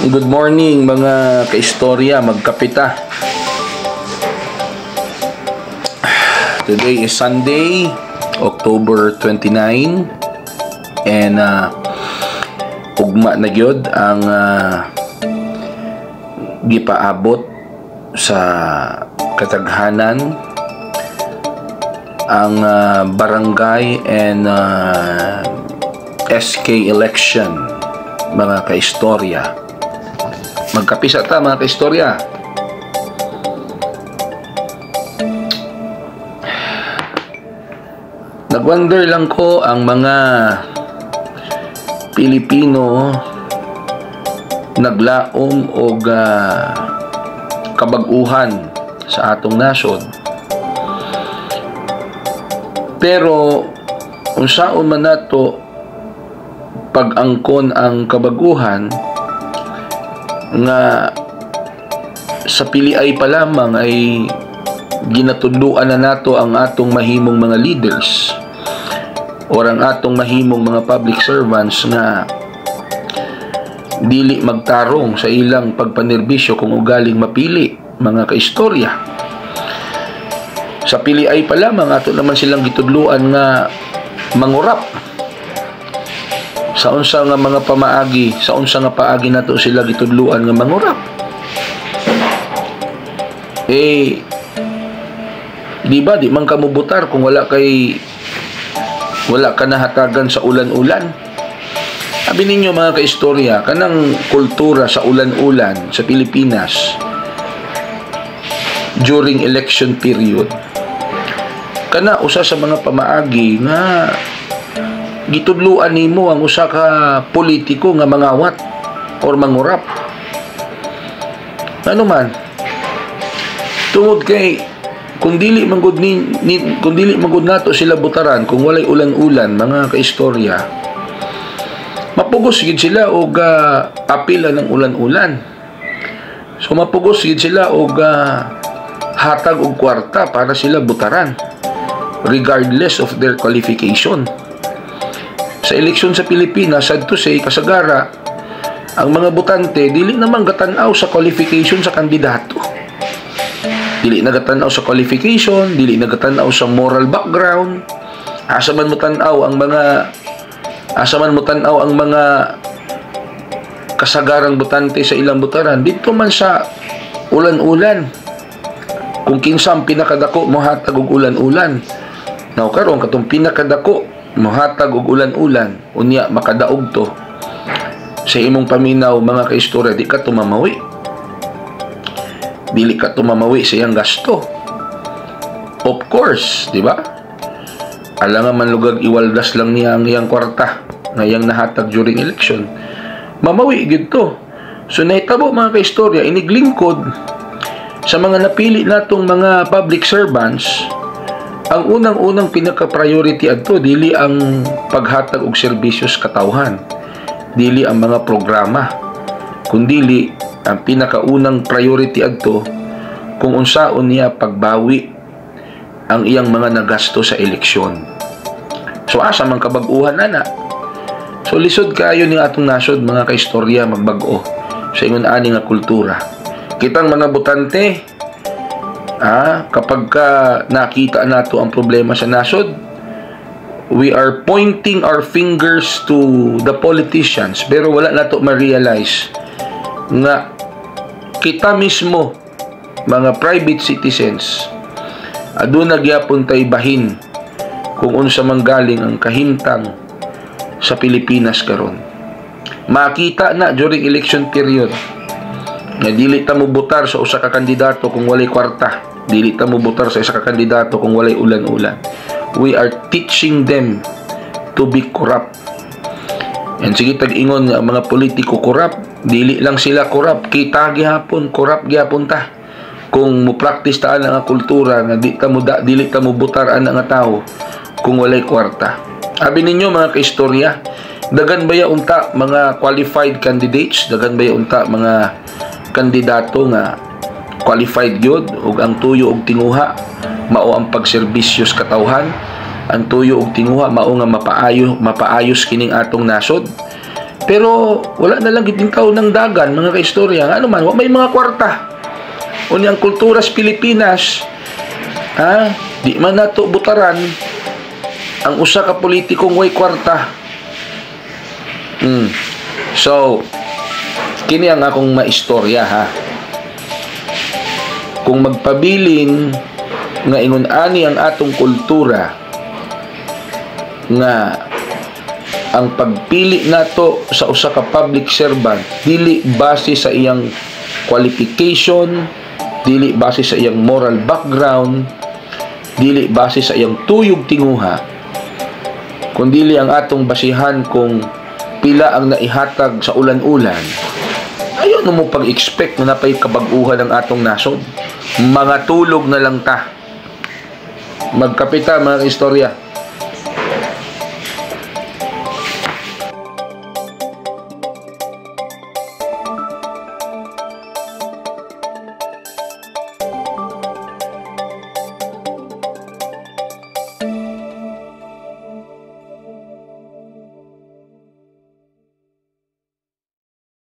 Good morning, mga kaistorya, magkapita. Today is Sunday, October 29, and ugma na gyud ang gipaabot sa kataghanan ang barangay and SK election, mga kaistorya. Magkapisa ta, mga kaistorya. Nagwonder lang ko, ang mga Pilipino naglaom og kabag-uhan sa atong nasod. Pero unsaon man nato pag-angkon ang kabaguhan nga sa piliay pa lamang ay ginatudloan na nato ang atong mahimong mga leaders or ang atong mahimong mga public servants nga dili magtarong sa ilang pagpanerbisyo kung ugaling mapili, mga kaistorya? Sa piliay pa lamang, ato naman silang gitudluan nga mangurap. Sa unsa nga mga pamaagi, sa unsa nga paagi nato sila gitudluan nga mangurap? Eh di ba, di man ka mubutar kung wala ka nahatagan sa ulan-ulan? Sabi ninyo, mga kaistorya, kanang kultura sa ulan-ulan sa Pilipinas during election period, kana usa sa mga pamaagi nga gitudluan nimo ang usa ka politiko nga mangawat or mangurap. Ano man, tungod kay kung dili man gud nato sila butaran kung walay ulan-ulan, mga kaistorya, mapugos gid sila og apila ng ulan-ulan. So mapugos gid sila og hatag og kwarta para sila butaran regardless of their qualification. Sa eleksyon sa Pilipinas, sad to say, kasagara ang mga botante dili naman gatan-aw sa qualification sa kandidato. Dili na gatan-aw sa qualification, dili na gatan-aw sa moral background. Asa man mo tan-aw ang mga kasagarang botante sa ilang butaran? Dito man sa ulan-ulan. Kung kinsa ang pinakadako, mohatag og ulan-ulan. Now karon, katong pinakadako mohatag og ulan-ulan, unya makadaog to. Sa imong paminaw, mga kaistorya, di ka tumamawi. Dili ka tumamawi sa iyang gasto. Of course, di ba? Alangan man lugag iwaldas lang niya ang iyang kwarta nga iyang nahatag during election. Mamawi gid to. So nahitabo, mga kaistorya, iniglingkod sa mga napili natong mga public servants, ang unang-unang pinaka-priority adto dili ang paghatag og serbisyo sa katawhan, dili ang mga programa, kundili ang pinakaunang priority adto kung unsaon niya pagbawi ang iyang mga nagasto sa eleksyon. So asa man kabag-uhan ana? So lisod kaayo ni atong nasod, mga kaistorya, magbag-o sa ingon ani nga kultura. Kitang mga botante, kapag ka nakita nato ang problema sa nasod, we are pointing our fingers to the politicians, pero wala nato ma-realize nga kita mismo, mga private citizens, aduna gyapon tay bahin kung unsa man galing ang kahimtang sa Pilipinas karon. Makita na during election period nga dili ta mobutar sa usa ka kandidato kung walay kwarta, dili ta mobutar sa isa ka kandidato kung walay ulan-ulan. We are teaching them to be corrupt. And sige tag-ingon nga ang mga politiko corrupt, dili lang sila corrupt, kita gihapon corrupt gihapon ta. Kung mo practice ta ana nga kultura nga di ta mo da, dili ta mo butar ana nga tawo kung walay kwarta. Abi ninyo, mga kaistorya, dagan baya unta mga qualified candidates, dagan baya unta mga kandidato nga qualified gyud ug ang tuyo og tinguha mao ang pagserbisyo sa katawhan, ang tuyo og tinguha mao nga mapaayos kining atong nasod? Pero wala na lang gid tao ng dagan, mga kaistorya. Ano man, wa may mga kwarta. Unya ang kultura sa Pilipinas, ha, di man nato butaran ang usa ka politikong way kwarta. So, kini ang akong maistorya, ha. Kung magpabilin nga ingon ani ang atong kultura nga ang pagpili nato sa usa ka public servant dili base sa iyang qualification, dili base sa iyang moral background, dili base sa iyang tuyog tinguha, kundili ang atong basihan kung pila ang naihatag sa ulan-ulan, ayaw na mo pag-expect na napay kabag-uhan ang atong nasod. Mga tulog na lang ta. Magkapita, mga istorya.